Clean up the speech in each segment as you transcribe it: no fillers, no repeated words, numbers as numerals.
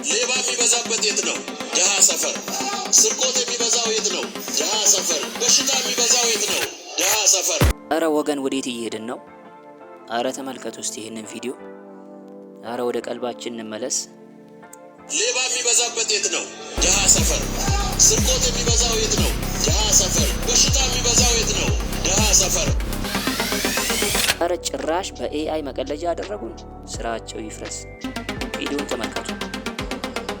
ሌባ የሚበዛበት የት ነው? ድሃ ሰፈር። ስርቆት የሚበዛው የት ነው? ድሃ ሰፈር። በሽታ የሚበዛው የት ነው? ድሃ ሰፈር። እረ ወገን፣ ወዴት እየሄድን ነው? አረ ተመልከቱ እስቲ ይህንን ቪዲዮ። አረ ወደ ቀልባችን እንመለስ። ሌባ የሚበዛበት የት ነው? ድሃ ሰፈር። ስርቆት የሚበዛው የት ነው? ድሃ ሰፈር። በሽታ የሚበዛው የት ነው? ድሃ ሰፈር። አረ ጭራሽ በ AI መቀለጃ አደረጉን። ስራቸው ይፍረስ። ቪዲዮን ተመልከቱ።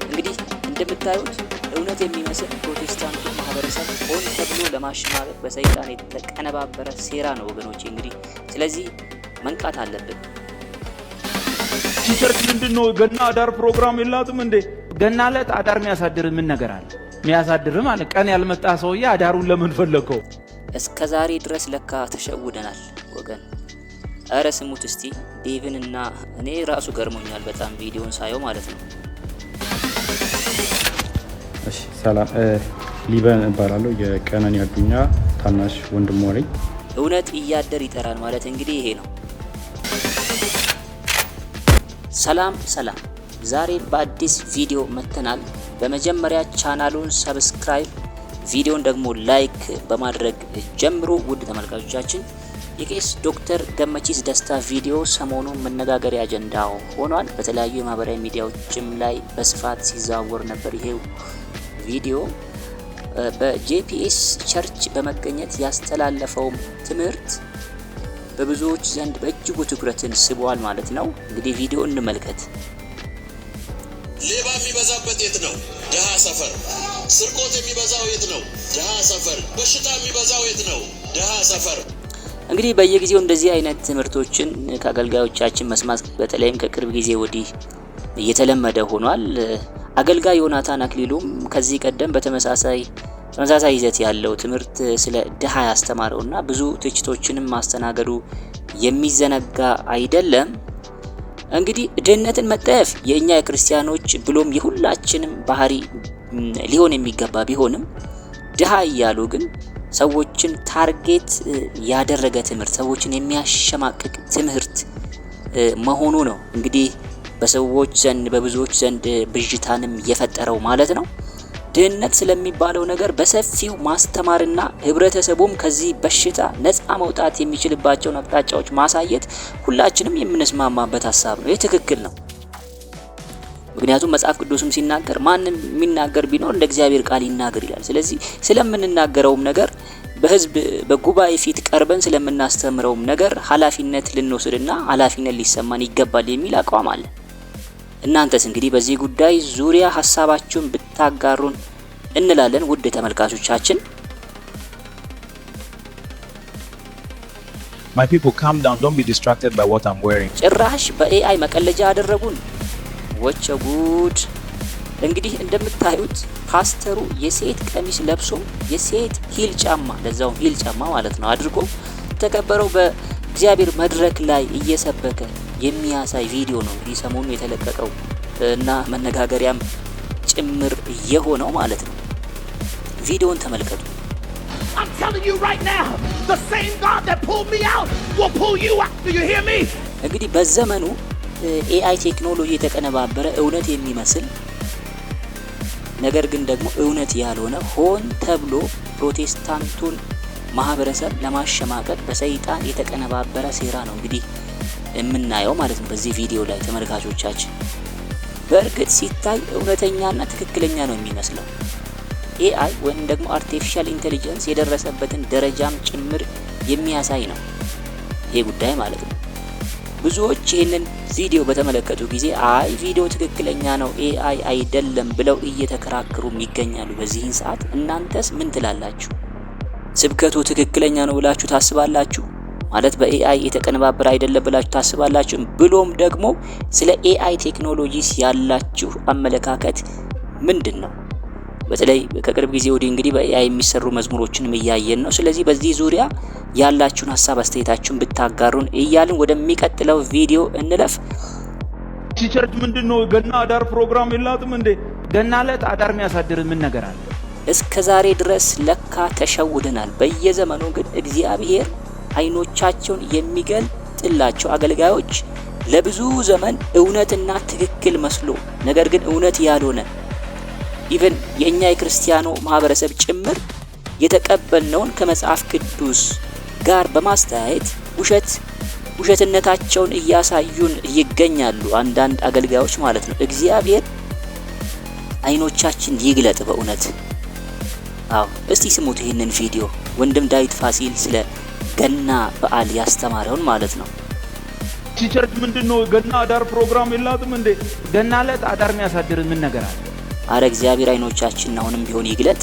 እንግዲህ እንደምታዩት እውነት የሚመስል ፕሮቴስታንቱ ማህበረሰብ ሆን ተብሎ ለማሸማቀቅ በሰይጣን የተቀነባበረ ሴራ ነው ወገኖቼ። እንግዲህ ስለዚህ መንቃት አለብን። Church ምንድን ነው? ገና አዳር ፕሮግራም የላትም እንዴ? ገና ዕለት አዳር የሚያሳድር ምን ነገር አለ? የሚያሳድር ማለት ቀን ያልመጣ ሰውዬ አዳሩን ለምን ፈለገው? እስከ ዛሬ ድረስ ለካ ተሸውደናል ወገን። እረ ስሙት እስቲ ዴቭን፣ እና እኔ ራሱ ገርሞኛል በጣም ቪዲዮን ሳየው ማለት ነው። እሺ ሰላም፣ ሊበን እባላለሁ። የቀነኒ አዱኛ ታናሽ ወንድሟ ነኝ። እውነት እያደር ይጠራል ማለት እንግዲህ ይሄ ነው። ሰላም ሰላም፣ ዛሬ በአዲስ ቪዲዮ መጥተናል። በመጀመሪያ ቻናሉን subscribe፣ ቪዲዮን ደግሞ like በማድረግ ጀምሩ። ውድ ተመልካቾቻችን፣ የቄስ ዶክተር ገመቺስ ደስታ ቪዲዮ ሰሞኑን መነጋገሪያ አጀንዳ ሆኗል። በተለያዩ የማህበራዊ ሚዲያዎችም ላይ በስፋት ሲዘዋወር ነበር። ይሄው ቪዲዮ በ JPS church በመገኘት ያስተላለፈውም ትምህርት በብዙዎች ዘንድ በእጅጉ ትኩረትን ስቧል ማለት ነው። እንግዲህ ቪዲዮ እንመልከት። ሌባ የሚበዛበት የት ነው? ድሃ ሰፈር። ስርቆት የሚበዛው የት ነው? ድሃ ሰፈር። በሽታ የሚበዛው የት ነው? ድሃ ሰፈር። እንግዲህ በየጊዜው እንደዚህ አይነት ትምህርቶችን ከአገልጋዮቻችን መስማት በተለይም ከቅርብ ጊዜ ወዲህ እየተለመደ ሆኗል። አገልጋይ ዮናታን አክሊሉም ከዚህ ቀደም በተመሳሳይ ተመሳሳይ ይዘት ያለው ትምህርት ስለ ድሃ ያስተማረውና ብዙ ትችቶችንም ማስተናገዱ የሚዘነጋ አይደለም። እንግዲህ ድህነትን መጠየፍ የእኛ የክርስቲያኖች ብሎም የሁላችንም ባህሪ ሊሆን የሚገባ ቢሆንም፣ ድሃ እያሉ ግን ሰዎችን target ያደረገ ትምህርት፣ ሰዎችን የሚያሸማቅቅ ትምህርት መሆኑ ነው እንግዲህ በሰዎች ዘንድ፣ በብዙዎች ዘንድ ብዥታንም የፈጠረው ማለት ነው። ድህነት ስለሚባለው ነገር በሰፊው ማስተማርና ህብረተሰቡም ከዚህ በሽታ ነፃ መውጣት የሚችልባቸውን አቅጣጫዎች ማሳየት ሁላችንም የምንስማማበት ሀሳብ ነው። ይህ ትክክል ነው። ምክንያቱም መጽሐፍ ቅዱስም ሲናገር ማንም የሚናገር ቢኖር እንደ እግዚአብሔር ቃል ይናገር ይላል። ስለዚህ ስለምንናገረውም ነገር፣ በህዝብ በጉባኤ ፊት ቀርበን ስለምናስተምረውም ነገር ኃላፊነት ልንወስድና ኃላፊነት ሊሰማን ይገባል የሚል አቋም አለ። እናንተስ እንግዲህ በዚህ ጉዳይ ዙሪያ ሀሳባችሁን ብታጋሩን እንላለን ውድ ተመልካቾቻችን። My people, calm down. Don't be distracted by what I'm wearing. ጭራሽ በ AI መቀለጃ አደረጉን። ወቸ ጉድ! እንግዲህ እንደምታዩት ፓስተሩ የሴት ቀሚስ ለብሶ፣ የሴት heel ጫማ፣ ለዛውም heel ጫማ ማለት ነው፣ አድርጎ የተከበረው በእግዚአብሔር መድረክ ላይ እየሰበከ የሚያሳይ ቪዲዮ ነው እንግዲህ ሰሞኑ የተለቀቀው እና መነጋገሪያም ጭምር የሆነው ማለት ነው። ቪዲዮን ተመልከቱ። I'm telling you right now, the same God that pulled me out will pull you out. Do you hear me? እንግዲህ በዘመኑ AI ቴክኖሎጂ የተቀነባበረ፣ እውነት የሚመስል ነገር ግን ደግሞ እውነት ያልሆነ፣ ሆን ተብሎ ፕሮቴስታንቱን ማህበረሰብ ለማሸማቀቅ በሰይጣን የተቀነባበረ ሴራ ነው እንግዲህ የምናየው ማለት ነው በዚህ ቪዲዮ ላይ ተመልካቾቻችን። በእርግጥ ሲታይ እውነተኛና ትክክለኛ ነው የሚመስለው። AI ወይም ደግሞ artificial intelligence የደረሰበትን ደረጃም ጭምር የሚያሳይ ነው ይሄ ጉዳይ ማለት ነው። ብዙዎች ይህንን ቪዲዮ በተመለከቱ ጊዜ አይ ቪዲዮ ትክክለኛ ነው፣ AI አይደለም ብለው እየተከራከሩም ይገኛሉ በዚህን ሰዓት። እናንተስ ምን ትላላችሁ? ስብከቱ ትክክለኛ ነው ብላችሁ ታስባላችሁ? ማለት በ AI የተቀነባበረ አይደለም ብላችሁ ታስባላችሁ? ብሎም ደግሞ ስለ AI ቴክኖሎጂስ ያላችሁ አመለካከት ምንድን ነው? በተለይ ከቅርብ ጊዜ ወዲህ እንግዲህ በ AI የሚሰሩ መዝሙሮችንም እያየን ነው። ስለዚህ በዚህ ዙሪያ ያላችሁን ሀሳብ አስተያየታችሁን ብታጋሩን እያልን ወደሚቀጥለው ቪዲዮ እንለፍ። Church ምንድን ነው? ገና አዳር ፕሮግራም የላትም እንዴ? ገና ዕለት አዳር የሚያሳድር ምን ነገር አለ? እስከ ዛሬ ድረስ ለካ ተሸውደናል። በየዘመኑ ግን እግዚአብሔር አይኖቻቸውን የሚገልጥላቸው አገልጋዮች ለብዙ ዘመን እውነትና ትክክል መስሎ ነገር ግን እውነት ያልሆነ፣ even የእኛ የክርስቲያኑ ማህበረሰብ ጭምር የተቀበልነውን ከመጽሐፍ ቅዱስ ጋር በማስተያየት ውሸት ውሸትነታቸውን እያሳዩን ይገኛሉ። አንዳንድ አገልጋዮች ማለት ነው። እግዚአብሔር አይኖቻችን ይግለጥ በእውነት። አዎ፣ እስቲ ስሙት ይህንን ቪዲዮ፣ ወንድም ዳዊት ፋሲል ስለ ገና በዓል ያስተማረውን ማለት ነው። እቺ church ምንድን ነው? ገና አዳር ፕሮግራም የላትም እንዴ? ገና ዕለት አዳር የሚያሳድር ምን ነገር አለ? አረ እግዚአብሔር አይኖቻችንን አሁንም ቢሆን ይግለጥ።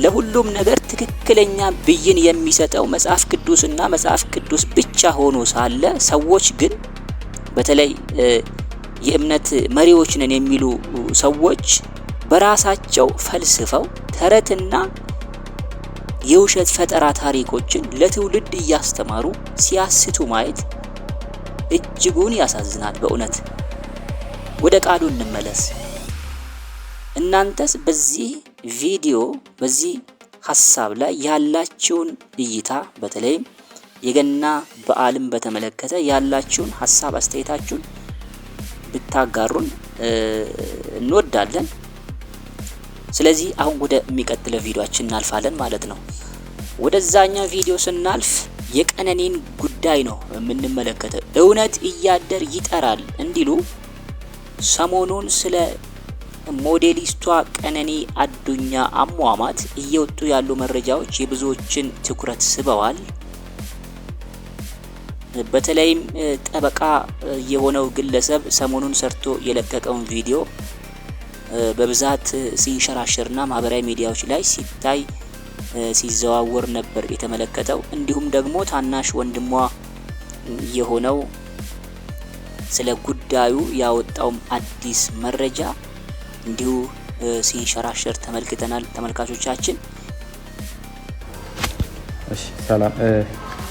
ለሁሉም ነገር ትክክለኛ ብይን የሚሰጠው መጽሐፍ ቅዱስና መጽሐፍ ቅዱስ ብቻ ሆኖ ሳለ ሰዎች ግን፣ በተለይ የእምነት መሪዎች ነን የሚሉ ሰዎች፣ በራሳቸው ፈልስፈው ተረትና የውሸት ፈጠራ ታሪኮችን ለትውልድ እያስተማሩ ሲያስቱ ማየት እጅጉን ያሳዝናል። በእውነት ወደ ቃሉ እንመለስ። እናንተስ በዚህ ቪዲዮ፣ በዚህ ሀሳብ ላይ ያላችሁን እይታ፣ በተለይም የገና በዓልን በተመለከተ ያላችሁን ሀሳብ አስተያየታችሁን ብታጋሩን እንወዳለን። ስለዚህ አሁን ወደ የሚቀጥለው ቪዲዮአችን እናልፋለን ማለት ነው። ወደዛኛው ቪዲዮ ስናልፍ የቀነኒን ጉዳይ ነው የምንመለከተው። እውነት እያደር ይጠራል እንዲሉ ሰሞኑን ስለ ሞዴሊስቷ ቀነኒ አዱኛ አሟሟት እየወጡ ያሉ መረጃዎች የብዙዎችን ትኩረት ስበዋል። በተለይም ጠበቃ የሆነው ግለሰብ ሰሞኑን ሰርቶ የለቀቀውን ቪዲዮ በብዛት ሲንሸራሸርና ማህበራዊ ሚዲያዎች ላይ ሲታይ፣ ሲዘዋወር ነበር የተመለከተው። እንዲሁም ደግሞ ታናሽ ወንድሟ የሆነው ስለ ጉዳዩ ያወጣውም አዲስ መረጃ እንዲሁ ሲንሸራሸር ተመልክተናል ተመልካቾቻችን። እሺ፣ ሰላም፣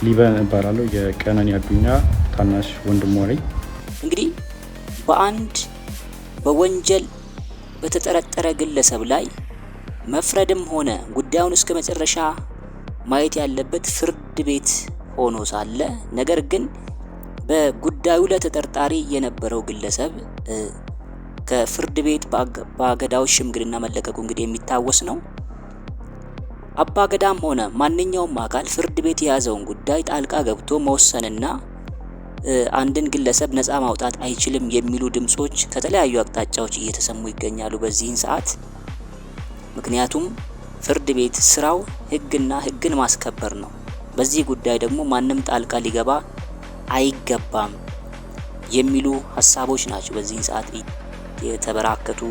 ሊበን እባላለሁ። የቀነኒ አዱኛ ታናሽ ወንድሟ ነኝ። እንግዲህ በአንድ በወንጀል በተጠረጠረ ግለሰብ ላይ መፍረድም ሆነ ጉዳዩን እስከ መጨረሻ ማየት ያለበት ፍርድ ቤት ሆኖ ሳለ፣ ነገር ግን በጉዳዩ ላይ ተጠርጣሪ የነበረው ግለሰብ ከፍርድ ቤት በአገዳዎች ሽምግልና መለቀቁ እንግዲህ የሚታወስ ነው። አባገዳም ሆነ ማንኛውም አካል ፍርድ ቤት የያዘውን ጉዳይ ጣልቃ ገብቶ መወሰንና አንድን ግለሰብ ነፃ ማውጣት አይችልም የሚሉ ድምጾች ከተለያዩ አቅጣጫዎች እየተሰሙ ይገኛሉ በዚህን ሰዓት። ምክንያቱም ፍርድ ቤት ስራው ሕግና ሕግን ማስከበር ነው። በዚህ ጉዳይ ደግሞ ማንም ጣልቃ ሊገባ አይገባም የሚሉ ሀሳቦች ናቸው በዚህን ሰዓት የተበራከቱ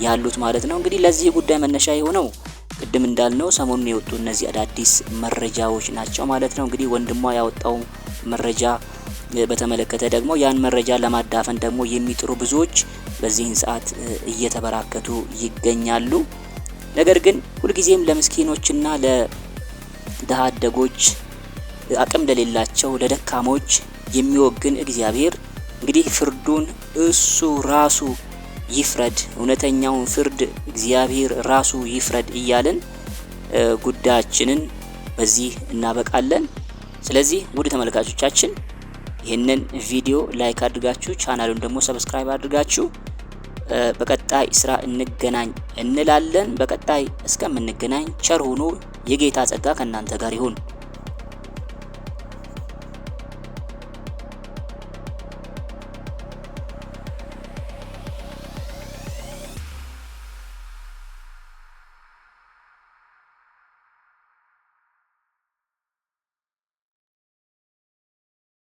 ያሉት ማለት ነው። እንግዲህ ለዚህ ጉዳይ መነሻ የሆነው ቅድም እንዳልነው ሰሞኑን የወጡ እነዚህ አዳዲስ መረጃዎች ናቸው ማለት ነው። እንግዲህ ወንድሟ ያወጣው መረጃ በተመለከተ ደግሞ ያን መረጃ ለማዳፈን ደግሞ የሚጥሩ ብዙዎች በዚህን ሰዓት እየተበራከቱ ይገኛሉ። ነገር ግን ሁልጊዜም ለምስኪኖችና ለድሃ አደጎች፣ አቅም ለሌላቸው፣ ለደካሞች የሚወግን እግዚአብሔር እንግዲህ ፍርዱን እሱ ራሱ ይፍረድ፣ እውነተኛውን ፍርድ እግዚአብሔር ራሱ ይፍረድ እያልን ጉዳያችንን በዚህ እናበቃለን። ስለዚህ ውድ ተመልካቾቻችን፣ ይህንን ቪዲዮ like አድርጋችሁ፣ ቻናሉን ደግሞ subscribe አድርጋችሁ በቀጣይ ስራ እንገናኝ እንላለን። በቀጣይ እስከምንገናኝ ቸር ሁኑ። የጌታ ጸጋ ከእናንተ ጋር ይሁን።